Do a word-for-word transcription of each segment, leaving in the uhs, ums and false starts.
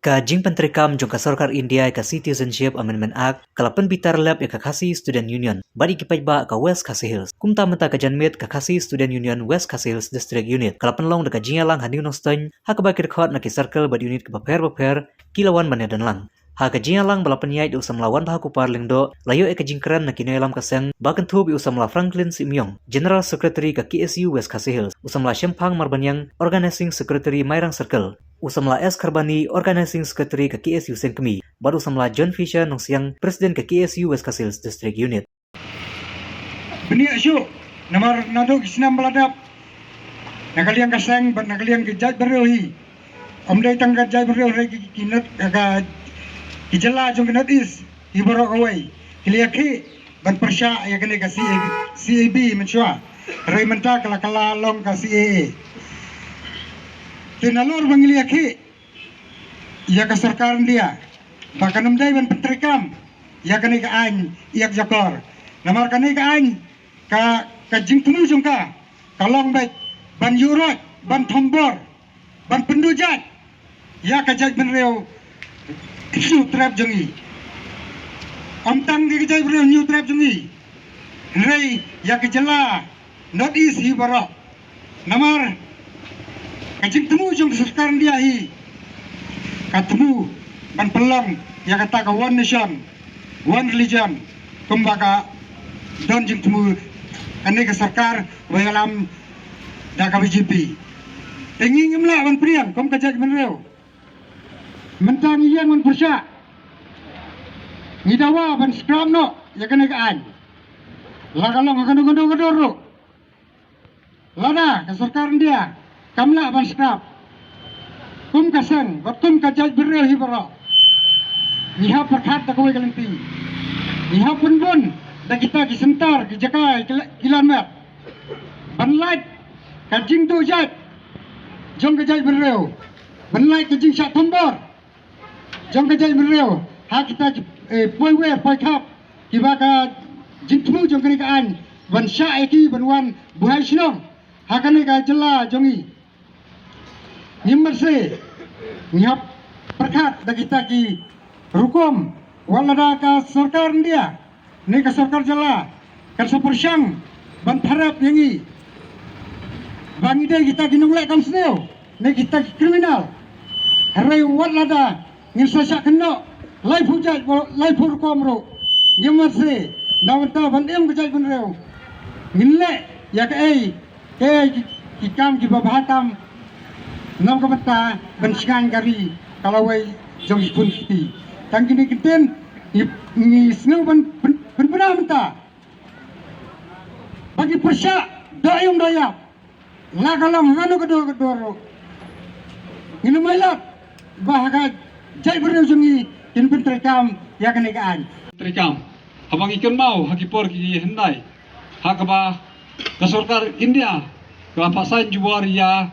Ka jingpyntreikam jong ka Sorkar India ïa ka Citizenship Amendment Act ka la pynbitar lep ïa ka Khasi Student Union bad ïa ki paidbah ka West Khasi Hills. Kumta mynta ka janmiet ka Khasi Student Union West Khasi Hills District Unit ka la pynlong da ka jingïalang ha New Nongstoiñ, ha kaba ki dkhot na ki circle bad unit kiba pher bapher ki la wan ban ïadon lang. Ha ka jingïalang ba la pynïaid da u samla Wanbha Kupar Lyngdoh, la ïoh ïa ka jingkren na ki nongïalam ka seng ba kynthup ïa u samla Franklin Syiemiong, General Secretary ka K S U West Khasi Hills, u samla Shemphang Marbaniang, Organizing Secretary Mairang Circle, u samla S Kharbani, Organizing Secretary ka K S U Sengkmie, bad u samla John Fisher Nongsiang, President ka K S U West Khasi Hills District Unit. Bniah shuh, namar naduh ki snem ba la dep, na ka liang ka seng bad na ka liang ka jaitbynriew hi, ym dei tang ka jaitbynriew, hynrei ki, ki North, ka, ki jylla jong ka North East hi baroh kawei ki la ïakhih ban pyrshah ïa kane ka C A B, C A B mynshuwa, hynrei mynta ka la kylla long ka C A A. Te nalor ba ngi la ïakhih ïa ka Sorkar India ba kan ym dei ban pyntreikam ïa kane ka aiñ ïakjakor, namar kane ka aiñ, ka, ka jingthmu jong ka ka long beit ban ïuhroit, ban thombor, ban pynduh jait ïa ka jaitbynriew Hynñiewtrep jong ngi. Ym tang ïa ka jaitbynriew Hynñiewtrep jong ngi, hynrei ïa ka jylla North East hi baroh. Namar ka jingthmu jong ka Sorkar India hi ka thmu ban pynlong ïa kata ka one nation, one religion, kumba ka don jingthmu kane ka sorkar ba ïalam da ka B J P. Te ngi ngim lah ban pdiang kum ka jaitbynriew. Mynta ngi ïeng ban pyrshah, ngi dawa ban scrap noh ïa kane ka aiñ, la ka long ha kano kano ka dur ruh. Lada ka Sorkar India kam lah ban scrap, kum ka seng bad kum ka jaitbynriew hi baroh, ngi hap pyrkhat da kawei ka lynti. Ngi hap pynbun da kita ki center, ki jaka, ki la-, ki lanmet ban lait ka jingduh jait jong ka jaitbynriew, ban lait ka jingshah thombor jong ka jaitbynriew ha kita ki, eh, poiwer poikhap kiba ka jingthmu jong kane ka aiñ ban shah ïa ki ban wan buhai shnong ha kane ka jylla jong ngi. Ngim marse, ngi hap pyrkhat da kita ki rukom, wat lada ka Sorkar India ne ka Sorkar Jylla kan sa pyrshang ban pharap ïa ngi ba ngi dei kita ki nongleh kam sniew ne kita ki kriminal. Hynrei wat lada ngin sa shah kynnoh laiphew jait, laiphew rukom ruh, ngim marse na bynta ban im ka jaitbynriew. Ngin leh ïa kaei kaei ki, ki kam kiba bha tam na ka bynta ban shngaiñ ka ri ka lawei jong ki khun ki kti. Tang kine ki ktien ngi, ngi sngew ban, ban, ban pynbna mynta ba ki pyrshah da aïom da ïap, la ka long ha kano ka dur ka dur ruh. Ngin ym ailad ba ha ka jaitbynriew jong ngi kin pyntreikam ïa kane ka aiñ. Treikam haba ngi kynmaw ha ki por ki hyndai, ha kaba ka Sorkar India ka la phah saiñ jubor ïa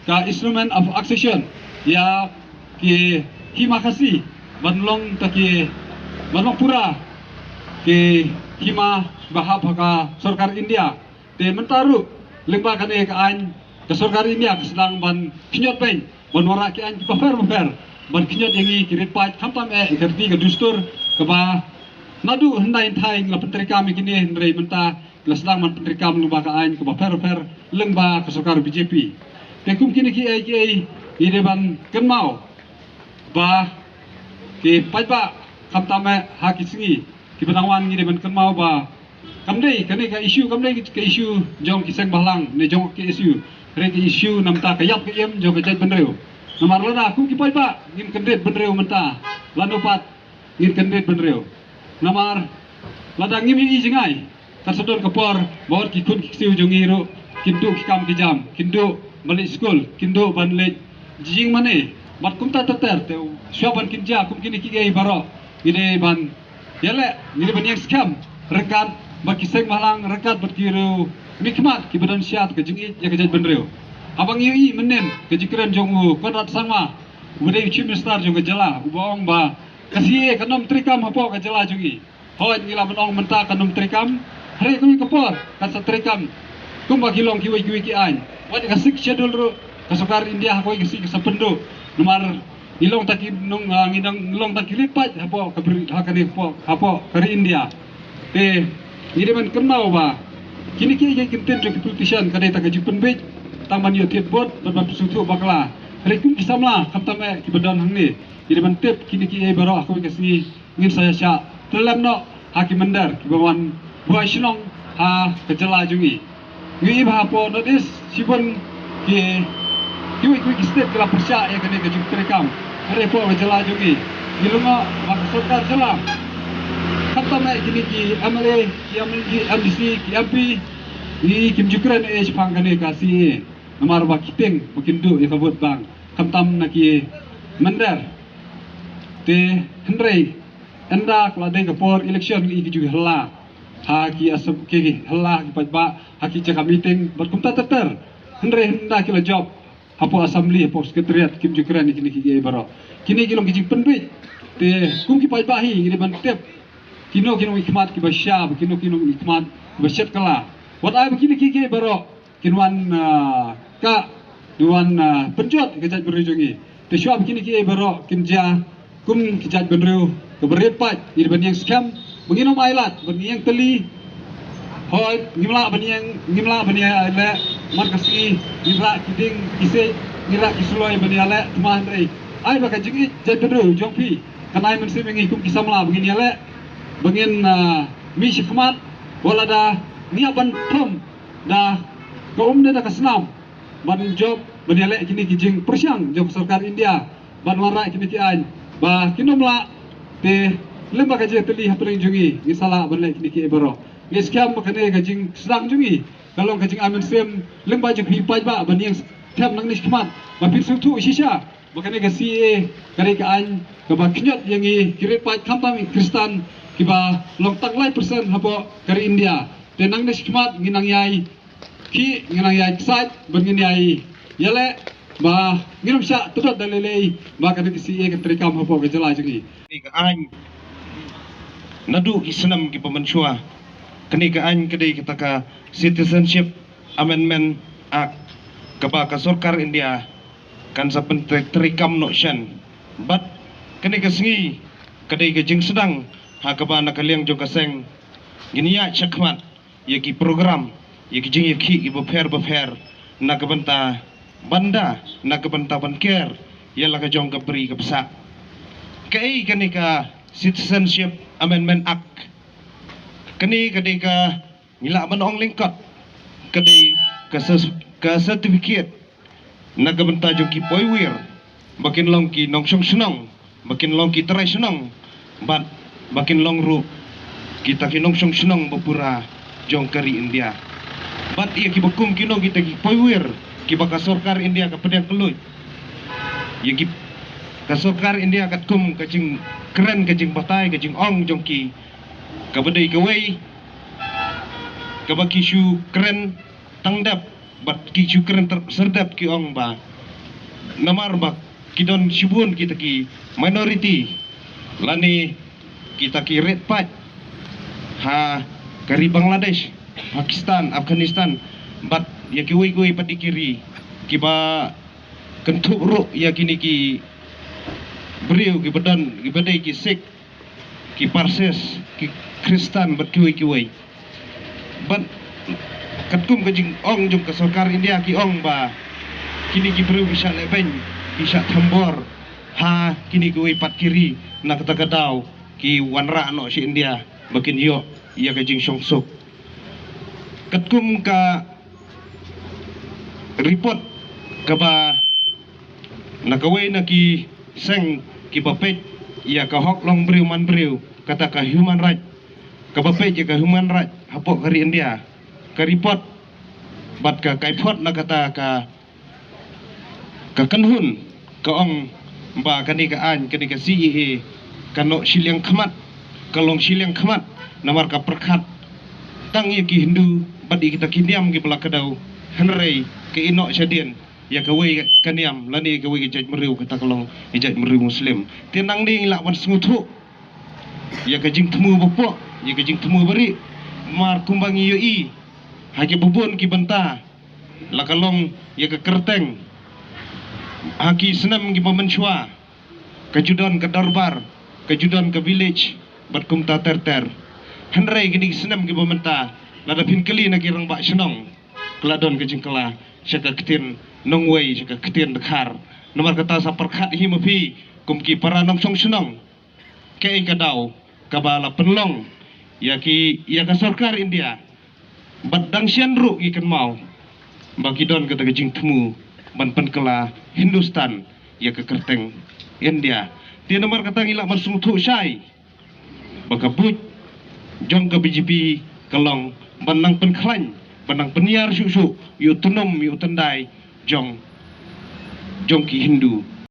ka Instrument of Accession ïa ki Hima Khasi ban long ta ki, ban long pura ki hima ba hap ha ka Sorkar India. Te mynta ruh lyngba kane ka aiñ ka Sorkar India ka sdang ban khñiot beiñ ban wanrah ki aiñ kiba pher bapher ban khñiot ïa ngi ki rit paid, khamtam eh ïa ka riti ka dustur kaba naduh hyndai hynthai ngi la pyntreikam ïa kine, hynrei mynta ngi la sdang ban pyntreikam lyngba ka aiñ kaba pher bapher lyngba ka sorkar B J P. Te kum kine kiei kiei ngi dei ban kynmaw ba ki paidbah, khamtam eh ha ki sngi kiba nang wan, ngi dei ban kynmaw ba kam dei kane ka issue, kam dei ka issue jong ki seng bhalang ne jong ka K S U, hynrei ka issue namar ka ïap ka im jong ka jaitbynriew. Namar lada kum ki paidbah ngim kyndit bynriew mynta, lano pat ngin kyndit bynriew? Namar lada ngim ïohi jngai, kan sa don ka por ba wat ki khun ki ksiew jong ngi ruh kin duh ki kam ki jam, kin duh ban leit skul, kin duh ban leit jingmane. Bad kumta ter ter, te shuwa ban kin jia kum kine kiei baroh, ngi dei ban ïaleh, ngi dei ban ïeng skhem ryngkat bad ki seng bhalang, ryngkat bad ki riew mihkhmat kiba don sha ka jingïeit ïa ka jaitbynriew. Haba ngi ïohi mynnin ka jingkren jong u Conrad Sangma, uba dei u Chief Minister jong ka jylla, uba ong ba ka C A A kan ym treikam hapoh ka jylla jong ngi. Hooid, ngi lah ban ong mynta kan ym treikam, hynrei kawei ka por kan sa treikam. Kumba ki long kiwei kiwei ki aiñ, wat ïa ka Sixth Schedule ruh ka sorkar India ha kawei ka sngi ka sa pynduh. Namar Ngi long tang ki nong, ah, ngi dang long tang ki rit paid hapoh ka bri, ha kane hapoh, hapoh ka ri India. Te ngi dei ban kynmaw ba kine ki, ki kyntien jong ki politician ka dei tang ka jingpynbeit tang ban ïoh thied vote bad ban pynsngewthuh bakla. Hynrei kum ki samla khamtam eh kiba don hangne, ngi dei ban tip kine kiei baroh ha kawei ka sngi ngin sa ïa shah tyllem noh ha ki mynder kiba wan buaid shnong ha ka jylla jong ngi. Ngi ïohi ba hapoh North East shibun ki, kiwei kiwei ki state ki la pyrshah ïa kane ka jingtreikam. Hynrei hapoh ka jylla jong ngi, ngi lyngngoh ba ka sorkar jylla, khamtam eh kine ki M L A, ki M L A, M D C, ki M P, ngi, kim ju kren ei ei shaphang kane ka C A A. Namar ba ki tieng ba kin duh ïa ka vote bank khamtam na ki mynder. Te hynrei ynda ka la dei ka por election ngi ju hella ha ki asam, ki, ki hella ha ki paidbah ha ki jaka meeting bad kumta ter ter. Hynrei ynda ki la jop hapoh assembly, hapoh secretariat, kim ju kren ïa kine kiei baroh. Kine ki long ki jingpynbeit. Te kum ki paidbah hi ngi dei ban tip kino kino ki khmat kiba sha, kino kino ki khmat kiba shet kala. Wat ai ba kine kiei baroh kin wan, ah, ka, kin wan, ah, pynjot ka jaitbynriew jong ngi. Te shuwa ba kine kiei baroh kin jia kum ki jaitbynriew kaba rit paid, ngi dei ban ïeng skhem ba ngin ym ailad, ba ngin ïeng tylli. Hooid, ngim lah ban ïeng, ngim lah ban ïaleh man ka sngi, ngin rah ki dieng ki siej, ngin rah ki suloi ban ïaleh, tangba hynrei ai ba ka jingïeit jaitbynriew jong phi kan ai mynsiem ïa ngi kum ki samla ba ngin ïaleh, ba ngin, ah, mih shakhmat, wat lada ngi hap ban thom da ka um ne da ka snam ban jop ban ïaleh kine ki jingpyrshang jong ka sorkar India ban wanrah kine ki aiñ ba kin ym lah. Te lem bad ka jingïatylli hapdeng jong ngi, ngi sa lah ban leh kine kiei baroh. Ngi skhem ba kane ka jingsdang jong ngi ka long ka jingai mynsiem lem bad jong phi paidbah ban ïeng skhem nangne shakhmat ba phin sngewthuh shisha ba kane ka C A A ka dei ka aiñ kaba khñiot ïa ngi ki rit paid khamtam ki Khristan kiba long tang lai percent hapoh ka ri India. Te nangne shakhmat ngin nang ïai khih, ngin nang ïai ksaid bad ngin ïai ïaleh ba ngin ym shah tdot da lei lei ba kane ka C A A kan treikam hapoh ka jylla jong ngi. Kane ka aiñ naduh ki snem kiba mynshuwa. Kane ka aiñ ka dei kata ka Citizenship Amendment Act kaba ka sorkar India kan sa pyntreikam noh shen. Bad kane ka sngi ka dei ka jingsdang ha kaba na ka liang jong ka seng ngin ïaid shakhmat ïa ki program, ïa ki jingïakhih kiba pher ba pher na ka bynta ban da, na ka bynta ban ker ïa la ka jong ka bri ka bsah. Kaei kane ka Citizenship Amendment Act? Kane ka dei ka, ngi lah ban ong lyngkot, ka dei ka cer-, ka certificate na ka bynta jong ki poiwir ba kin long ki nongshong shnong, ba kin long ki trai shnong, bad ba kin long ruh kita ki nongshong shnong ba pura jong ka ri India. Bad ïa kiba kum kino kita ki poiwir kiba ka sorkar India ka pdiang kylluid, ïa ki, ka sorkar India katkum ka jingkren, ka jingbatai, ka jingong jong ki, kaba dei kawei kaba ki shu kren tang dep bad ki shu kren ter-, serdep, ki ong ba namar ba ki don shibun kita ki minority lane kita ki rit paid ha ka ri Bangladesh, Pakistan, Afghanistan bad ïa kiwei kiwei pat ki ri kiba kynthup ruh ïa kine ki briew kiba don, kiba dei ki Sikh, ki Parsis, ki Khristan bad kiwei kiwei. Bad katkum ka jingong jong ka sorkar India, ki ong ba kine ki briew ki shah lehbeiñ, ki shah thombor ha kine kiwei pat ki ri, na kata ka daw ki wanrah noh sha India ba kin ïoh ïa ka jingshongsuk. Katkum ka report kaba na kawei na ki seng kiba peit ïa ka hok long briew man briew, kata ka human right, kaba peit ïa ka human right hapoh ka ri India, ka report bad ka kaiphod na kata ka, ka kynhun, ka ong ba kane ka aiñ, kane ka C A A, ka noh shiliang khmat, ka long shiliang khmat, namar ka pyrkhat tang ïa ki Hindu bad ïa kita ki niam kiba la kdew, hynrei ka ïeh noh shadien ïa kawei ka niam lane ïa kawei ka jaitbynriew, kata ka long ïa jaitbynriew Muslim. Te nangne ngi lah ban sngewthuh ïa ka jingthmu ba poh, ïa ka jingthmu ba rieh, namar kumba ngi ïohi ha kiba bun ki bynta, la ka long ïa ka kyrteng ha ki snem kiba mynshuwa, ka ju don ka dorbar, ka ju don ka village, bad kumta ter ter. Hynrei kine ki snem kiba mynta, lada phin kylli na ki rangbah shnong, ka la don ka jingkylla sha ka ktien nongwei, sha ka ktien dkhar. Namar kata sa pyrkhat hi ma phi kum ki para nongshong shnong, kaei ka daw kaba la pynlong ïa ki, ïa ka sorkar India, bad dang shen ruh ngi kynmaw ba ki don kata ka jingthmu ban pynkylla Hindustan ïa ka kyrteng India. Te namar kata ngi lah ban sngewthuh shai ba ka buit jong ka B J P ka long ban nang pynkhlaiñ, ban nang pynïar shuh shuh ïa u tnum, ïa u tyndai jong, jong ki Hindu.